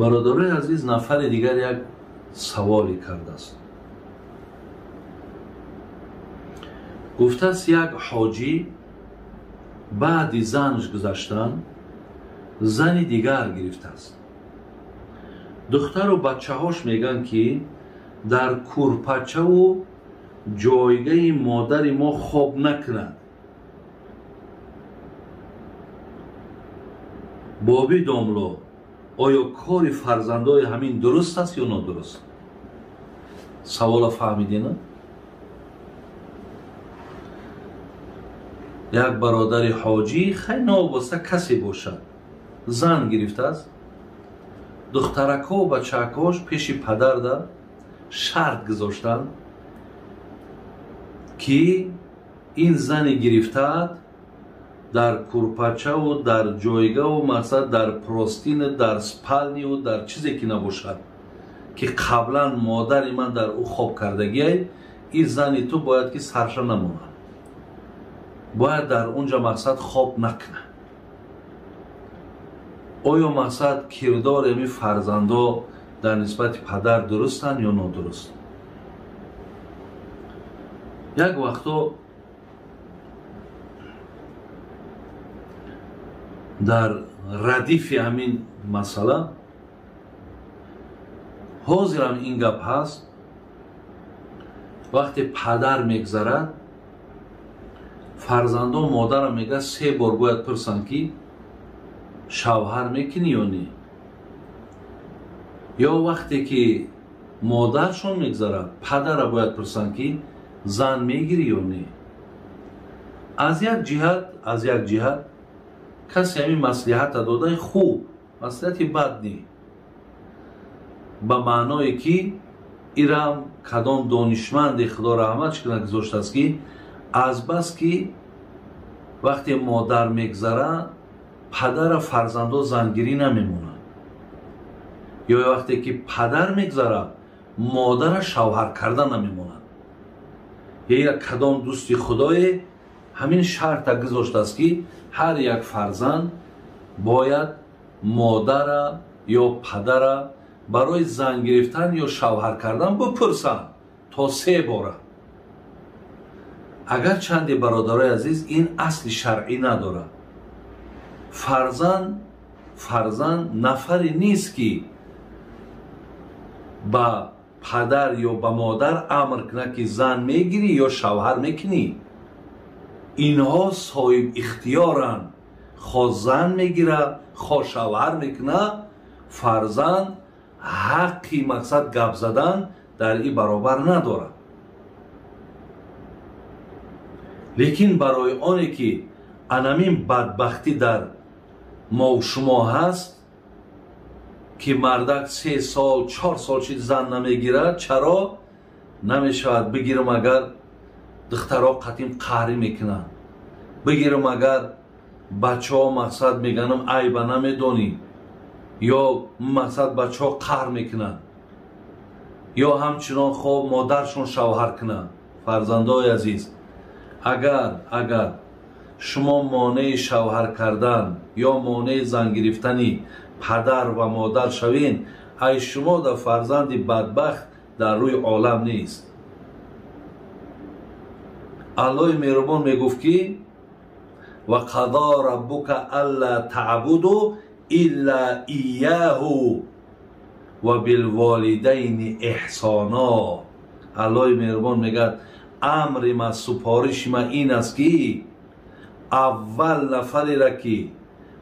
Бародарои азиз, нафари дигар як саволе кардааст. Гуфтааст, як ҳоҷӣ баъди занаш гузаштан зани дигар гирифтааст. Духтару бачаҳош мегӯянд, ки дар курпачаву ҷойгаи модари мо хоб накунад. Боби домло, оё кори фарзандои ҳамин дуруст аст ё нодуруст? Савола фаҳмидена? Як бародари ҳоҷӣ, хай новобаста касе бошад, зан гирифтааст. Духтаракҳо бачаакҳош пеши падарда шарт гузоштанд, ки ин зани гирифтаат дар курпачаву дар ҷойгаву мақсад дар простину дар спалниву дар чизе ки набошад, ки қаблан модари ман дар ӯ хоб кардагиай, ин зани ту бояд ки сарша намонад, бояд дар унҷа мақсад хоб накунад. Оё мақсад кирдори ҳамин фарзандо дар нисбати падар дурустанд ё нодуруст? Як вақто дар радифи ҳамин масъала ҳозирам ин гап ҳаст. Вақте падар мегзарад, фарзандон модарам мегӯяд, се бор бояд пурсанд, ки шавҳар мекунӣ ё не? Ё вақте ки модаршон мегзарад, падара бояд пурсанд, ки зан мегирӣ ё не? Аз як ҷиҳат касе ҳамин маслиҳата додаи хуб, маслиҳати бад не, ба маъное ки ирам кадом донишманде, худо раҳматш кунад, гузоштааст, ки азбаски вақте модар мегзара, падара фарзандо зангирӣ намемонад, ё вақте ки падар мегзара, модара шавҳар карда намемонад. Ё кадом дӯсти худое ҳамин шарта гузоштааст, ки ҳар як фарзанд бояд модара ё падара барои зан гирифтан ё шавҳар кардан бипурсанд то се бора. Агарчанде, бародарои азиз, ин асли шаръӣ надорад. Фарзанд нафаре нест, ки ба падар ё ба модар амр кунад, ки зан мегирӣ ё шавҳар мекунӣ. Инҳо соҳиб ихтиёранд, хо зан мегирад, хо шавҳар мекунад. Фарзанд ҳаққи мақсад гап задан дар ин баробар надорад. Лекин барои оне ки анамин бадбахтӣ дар мову шумо ҳаст, ки мардак 3 сол 4 сол чиз зан намегирад, чаро намешавад? Бигирам агар духтаро қатим қаҳрӣ мекунанд, бигирам агар бачаҳо мақсад меганам айба намедонӣ, ё мақсад бачаҳо қаҳр мекунанд, ё ҳамчунон хоб модаршон шавҳар кунанд. Фарзандои азиз, агар шумо монеи шавҳар кардан ё монеи зан гирифтани падар ва модар шавед, ай шумо дар фарзанди бадбахт дар рӯи олам нест. Аллоҳи меҳрубон мегуфт, ки ва қазо раббука алла таъбуду илла ияҳу ва билволидайни эҳсоно. Аллоҳи меҳрубон мегӯяд, амри ма, супориши ма ин аст, ки аввал нафареро, ки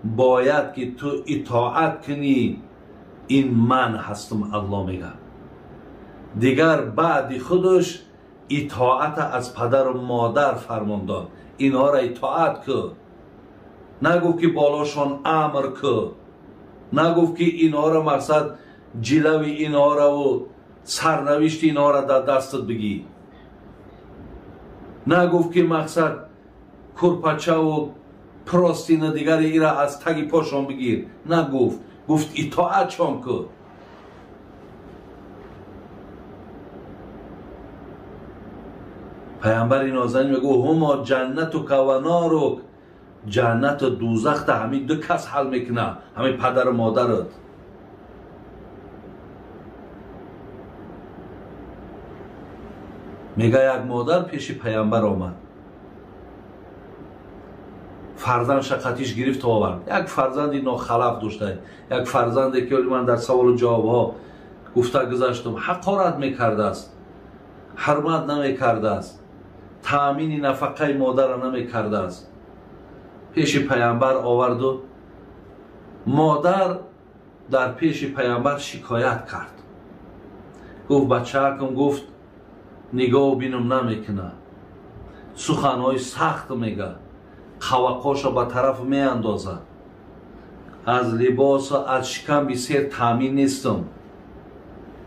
бояд ки ту итоат кунӣ, ин ман ҳастам, Аллоҳ мегӯяд. Дигар баъди худаш итоата аз падару модар фармон дод, инҳоро итоат кӯ. Нагуфт, ки болошон амр кӯ, нагуфт, ки инҳоро мақсад ҷилави инҳораву сарнавишти инҳоро дар дастат бигӣ, нагуфт, ки мақсад курпачаву простина дигари ира аз таги пошон бигир, нагуфт, гуфт итоатшон кӯ. Паямбари нозанин мегӯ, ҳумо ҷаннатука ва норук, ҷаннату дӯзахта ҳамин ду кас ҳал мекунад, ҳамин падару модарат. Мега як модар пеши паямбар омад, фарзандша қатиш гирифт овард. Як фарзанди нохалаф дошта, як фарзанде ки ман дар саволу ҷавобҳо гуфта гузаштам, ҳақорат мекардааст, ҳурмат намекардааст, таъмини нафақаи модарро намекардааст. Пеши паямбар оварду модар дар пеши паямбар шикоят кард. Гуфт бачаакам, гуфт нигоҳу бинам намекунад, суханҳои сахт мега, қавақоша ба тараф меандозад, аз либосу аз шикам бисер таъмин нестам.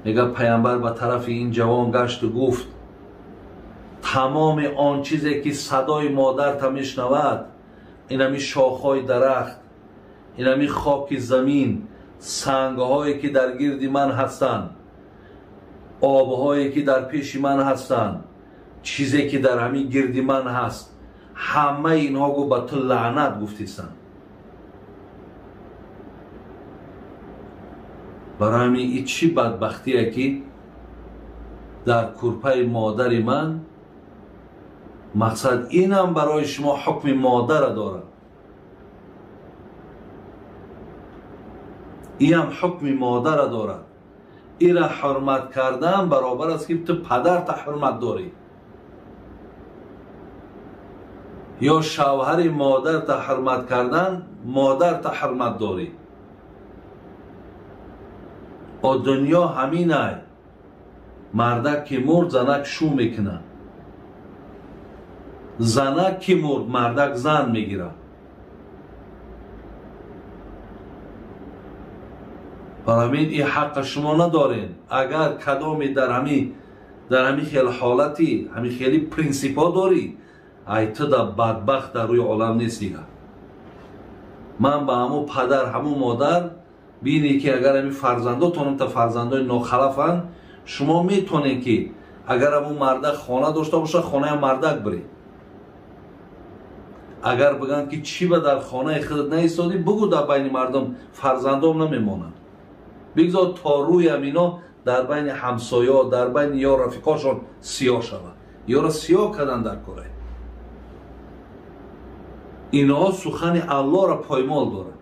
Мега паямбар ба тарафи ин ҷавон гашту гуфт тамоми он чизе ки садои модарта мешнавад, инами шохҳои дарахт, инами хоки замин, сангҳое ки дар гирди ман ҳастанд, обҳое ки дар пеши ман ҳастанд, чизе ки дар ҳамин гирди ман ҳаст, ҳамаи инҳо гу ба ту лаънат гуфтистанд. Барои ҳамин и чӣ бадбахтие ки дар курпаи модари ман мақсад инам барои шумо ҳукми модара дорад, инам ҳукми модара дорад. Ира ҳурмат кардан баробар аст ки ту падарта ҳурмат дорӣ, ё шавҳари модарта ҳурмат кардан модарта ҳурмат дорӣ. О дунё ҳаминай, мардак ки мурд занак шу мекунад, занак ки мурд мардак зан мегирад. Барои ҳамин ин ҳаққа шумо надоред. Агар кадоме дар ҳамин хел ҳолати, ҳамин хели принсипҳо дорӣ, ай ту да бадбахт дар рӯи олам нест дигар. Ман ба ҳамун падар, ҳамун модар бинед ки агар ҳамин фарзандотонам та фарзандои нохалафанд, шумо метонед ки агар ҳамун мардак хона дошта бошад, хонаи мардак биред. Агар бигӯянд ки чӣ ба дар хонаи худат наистодӣ, бугӯ дар байни мардум фарзандом намемонанд. Бигзор то рӯям ино дар байни ҳамсоё, дар байни ё рафиқошон сиёҳ шавад. Ёро сиёҳ кардан дар кора. Инҳо сухани Аллоҳро поймол доранд.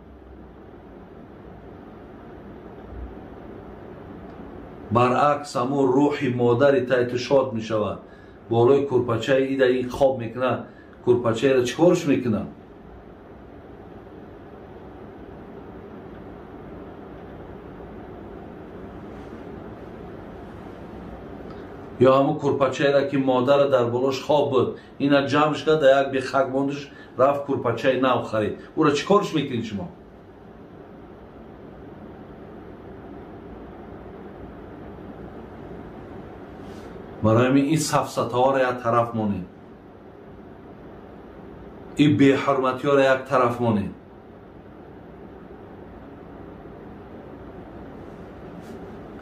Баръакс ҳамун рӯҳи модари тай ту шод мешавад. Болои курпачаи ида ин хоб мекунад, курпачаеро чӣ корш мекунад? Ё ҳамун курпачаеро ки модара дар болош хоб буд, ина ҷамъш кард, дар як бехак мондуш, рафт курпачаи нав харид. Ӯро чӣ корш мекунед шумо? Барои ҳамин ин сафсатаҳоро як тараф монед, ин беҳурматиҳоро як тараф монед.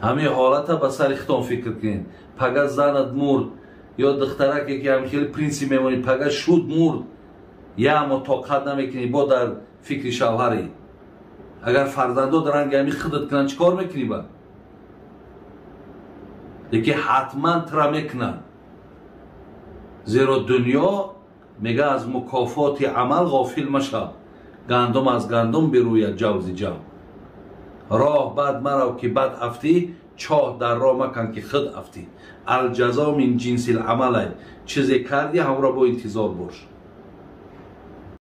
Ҳамин ҳолата ба сари хитон фикр кунед. Пага занат мурд ё духтараке ки ҳам хеле принсип мемонӣ, пага шуд мурд, ямо тоқат намекунӣ, бо дар фикри шавҳарӣ. Агар фарзандо ранги ҳамин худат кунанд, чӣ кор мекунӣ ба? Лекин ҳатман тира мекунанд, зеро дунё мега аз мукофоти амал ғофил машав, гандум аз гандум бирӯяд ҷавзи ҷав. Роҳ бад марав ки бад афтӣ, чоҳ дар роҳ макан ки худ афтӣ. Алҷазо мин ҷинсил амалай, чизе кардӣ ҳамро бо интизор бош.